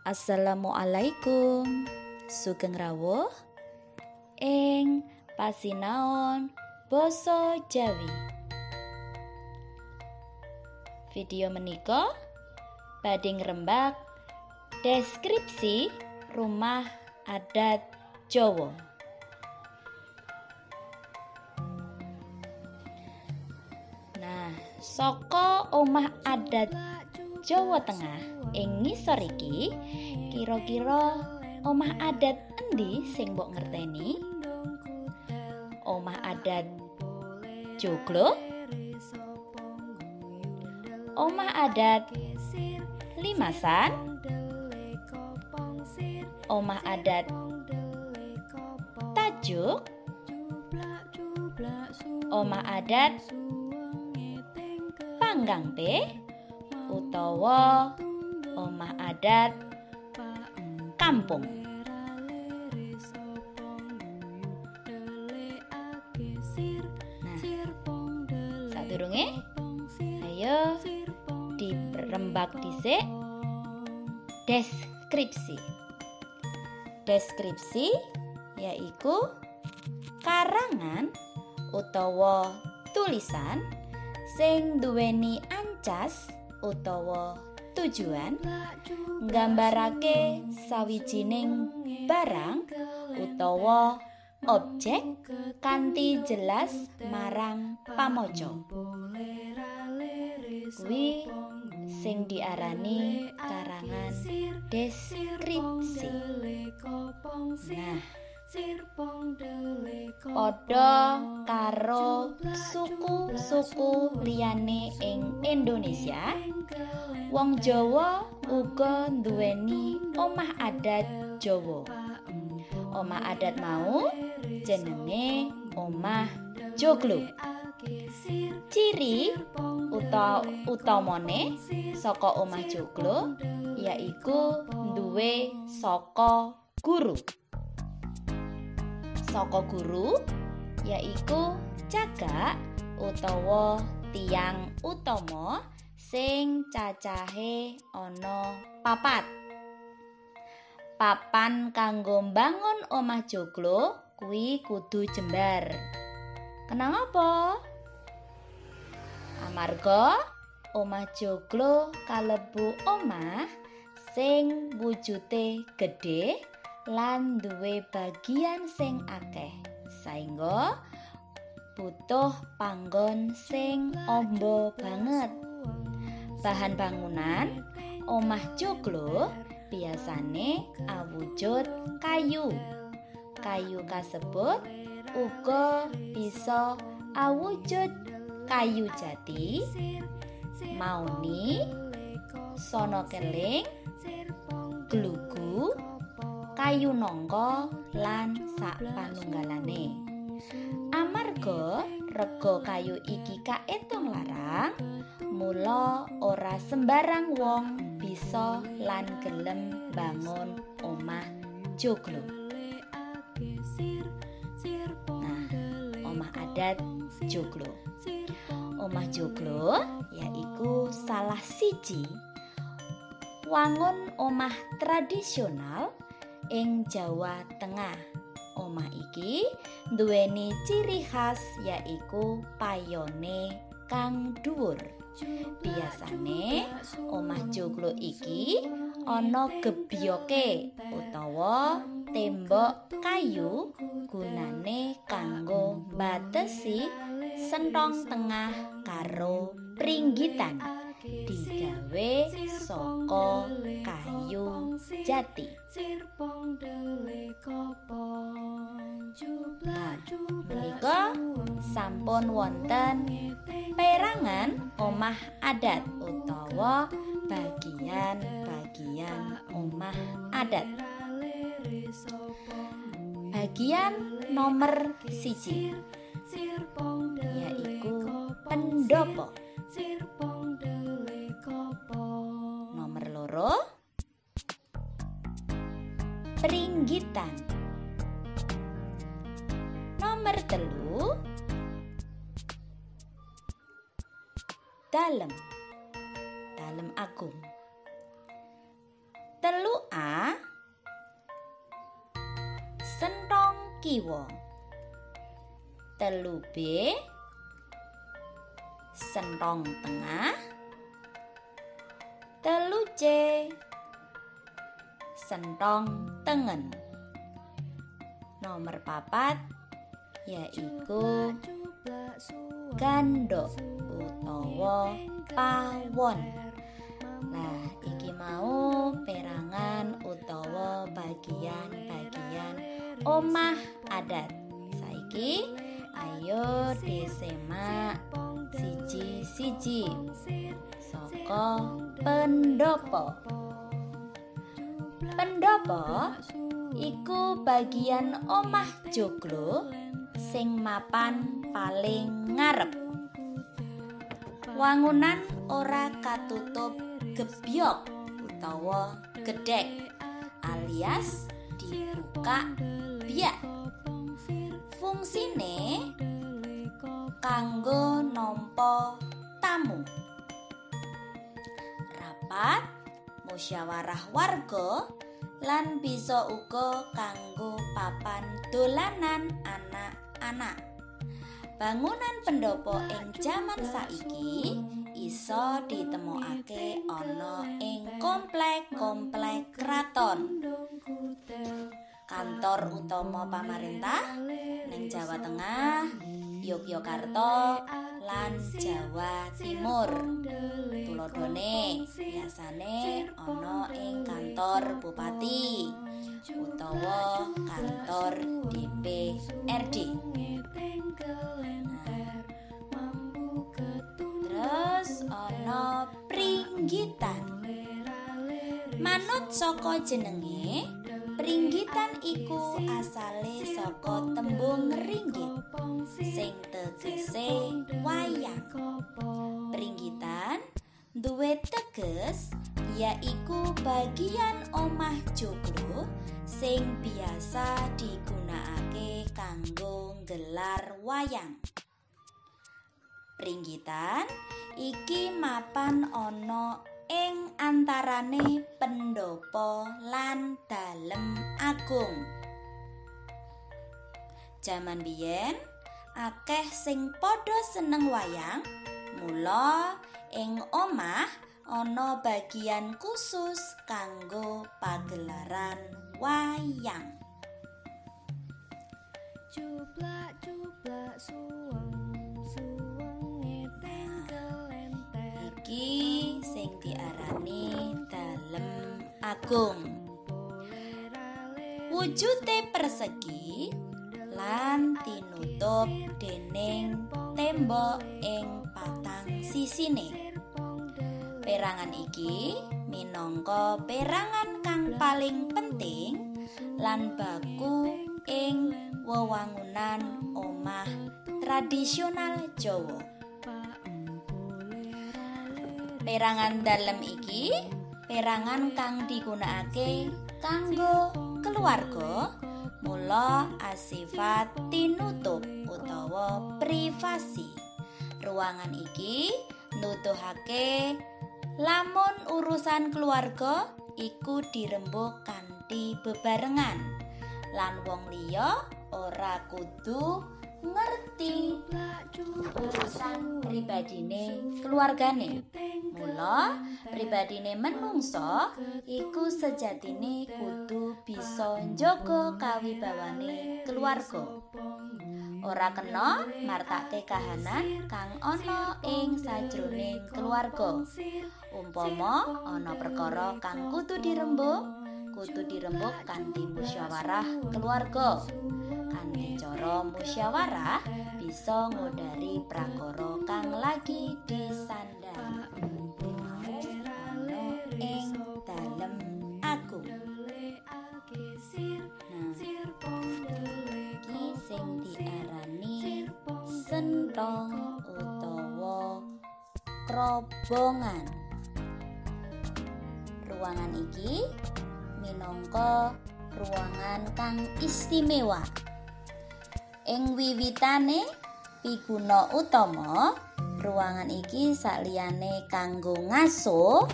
Assalamualaikum. Sugeng rawuh ing pasinaon basa Jawi. Video menika badhe ngrembak deskripsi rumah adat Jawa. Nah, saka omah adat Jawa Tengah ing ngisor iki, kira-kira omah adat endi sing mbok ngerteni? Omah adat Joglo, omah adat Limasan, omah adat Tajuk, omah adat Panggangpe, utawa omah adat kampung. Nah, sadurunge ayo dirembak dhisik deskripsi. Deskripsi yaiku karangan utawa tulisan sing duweni ancas utawa tujuan nggambarake sawijining barang utawa objek kanthi jelas marang pamaca. Kuwi sing diarani karangan deskripsi. Nah, padha karo suku-suku liyane ing Indonesia, wong Jawa uga nduweni omah adat Jawa. Omah adat mau jenenge omah joglo. Ciri utamane saka omah joglo yaiku duwe saka guru. Saka guru yaiku cagak utawa tiang utama sing cacahe ana papat. Papan kanggo mbangun omah joglo kuwi kudu jembar. Kenapa? Amarga omah joglo kalebu omah sing wujute gedhe lan duwe bagian sing akeh, saengga butuh panggon sing amba banget. Bahan bangunan omah joglo biasane awujud kayu. Kayu kasebut uga bisa awujud kayu jati, mauni, sono keling, glugu, kayu nangka lan sak panunggalane. Amarga rega kayu iki kaetung larang, mula ora sembarang wong bisa lan gelem bangun omah joglo. Nah, omah adat joglo. Omah joglo yaiku salah siji wangun omah tradisional ing Jawa Tengah. Omah iki nduweni ciri khas yaiku payone kang dhuwur. Biasane omah joglo iki ana gebyoke utawa tembok kayu gunane kanggo mbatesi sentong tengah karo pringgitan, digawe saka kayu jati. Nah, menika sampun wonten perangan omah adat utawa bagian-bagian omah adat. Bagian nomor 1 yaiku pendopo. Nomor 2 peringgitan. Nomor 3 dalem, dalem agung. 3A sentong kiwa. 3B sentong tengah. 3C sentong tengen. Nomor 4 yaiku gandok utawa pawon. Nah, iki mau perangan utawa bagian-bagian omah adat. Saiki ayo disemak siji-siji saka pendopo. Pendopo iku bagian omah joglo sing mapan paling ngarep. Wangunan ora katutup gebyok utawa gedhek alias dibuka biak. Fungsine kanggo nampa tamu, rapat, musyawarah warga, lan bisa uga kanggo papan dolanan anak-anak. Bangunan pendopo ing jaman saiki iso ditemokake ana ing komplek-komplek kraton, kantor utama pamarentah ning Jawa Tengah, Yogyakarta, lan Jawa Timur. Tuladhane biasane ana ing kantor bupati utawa kantor DPRD. Terus ana pringgitan. Manut saka jenenge, pringgitan iku asale saka tembung ringgit sing tegese wayang. Pringgitan duwe teges yaiku bagian omah joglo sing biasa digunakake kanggo nggelar wayang. Pringgitan iki mapan ana ing antarane pendopo lan dalem agung. Jaman biyen akeh sing padha seneng wayang, mula ing omah ana bagian khusus kanggo pagelaran wayang. Cuplak-cuplak suweng suwenge tengkelenter. Iki sing diarani dalem agung. Wujude persegi lan tinutup dening tembok ing patang sisine. Perangan iki minangka perangan kang paling penting lan baku ing wewangunan omah tradisional Jawa. Perangan dalem iki perangan kang digunakake kanggo keluarga, mula asifat tinutup utawa privasi. Ruangan iki nuduhake lamun urusan keluarga iku dirembug kanthi bebarengan lan wong liya ora kudu ngerti urusan pribadine keluargane. Mula pribadine menungso iku sejatine kudu bisa njaga kawibawane keluarga. Ora kena martake kahanan kang ana ing sajrone keluarga. Umpama ana perkara kang kudu dirembug kanthi musyawarah keluarga. Kanthi cara musyawarah bisa ngodari prakara kang lagi disandang ing dalem agung. Nah, iki sing diarani sentong utawa krobongan. Ruangan iki minangka ruangan kang istimewa. Ing wiwitane piguna utama ruangan iki sakliyane kanggo ngaso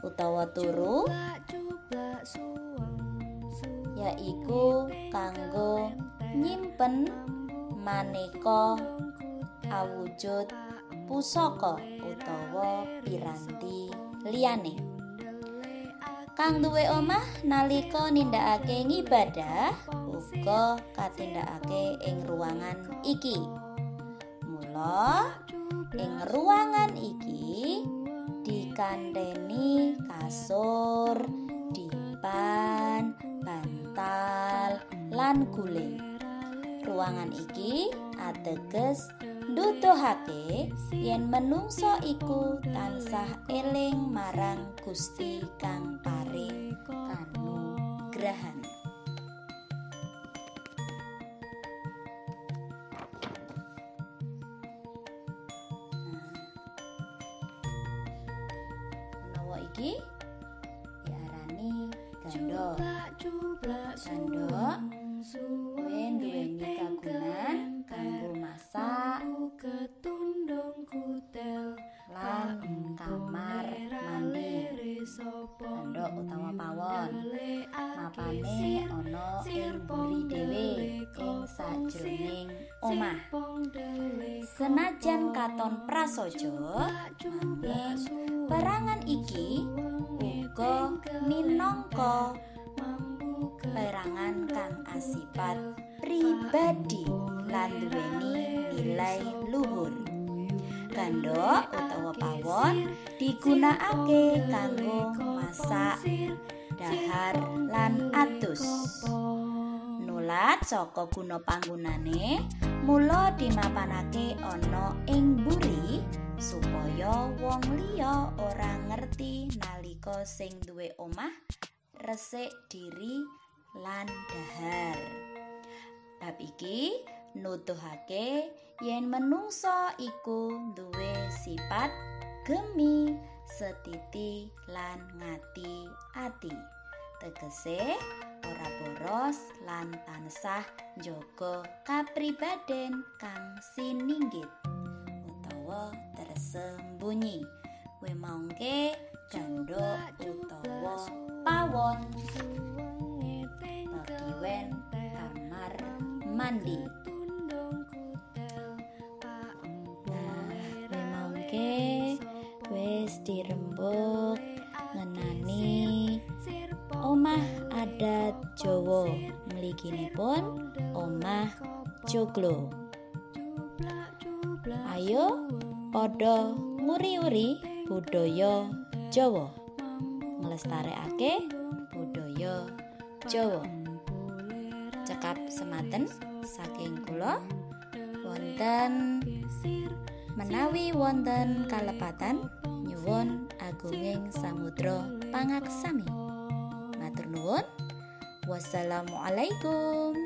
utawa turu, yaiku kanggo nyimpen maneka awujud pusaka utawa piranti liyane. Kang duwe omah nalika nindakake ngibadah uga katindakake ing ruangan iki. Mula ing ruangan iki dikandheni kasur, dipan, bantal, lan guling. Ruangan iki ateges nduduhake yen menungso iku tansah eling marang Gusti kang paring kanugrahan. Menawa iki diarani gandhok. Gandhok kuwi nduweni kagunan kanggo masak lan kamar mandi. Gandhok utawa pawon mapane ana ing mburi dhewe ing sajroning omah. Senajan katon prasaja, nanging perangan iki uga minangka perangan kang asipat pribadi lan duweni nilai luhur. Gandhok utawa pawon digunakake kanggo masak, dahar lan adus. Nulat saka guna panggonane, mula dimapanake ana ing mburi supaya wong liya ora ngerti nalika sing duwe omah resik diri lan dahar. Bab iki nuduhake yen menungsa iku duwe sifat gemi, setiti lan ngati-ati. Tegese ora boros lan tansah njaga kapribaden kang sininggit utawa tersembunyi. Kowe mangke gandhok utawa pawon kekiwen kamar mandi. Nah, kowe mangke wis dirembuk ngenani omah adat Jawa, mliginipun omah joglo. Ayo padha nguri-uri budaya Jawa, nglestarekake budaya Jawa. Cekap semanten saking kula, wonten menawi wonten kalepatan nyuwun agunging samudra pangaksami. Matur nuwun. Wassalamualaikum.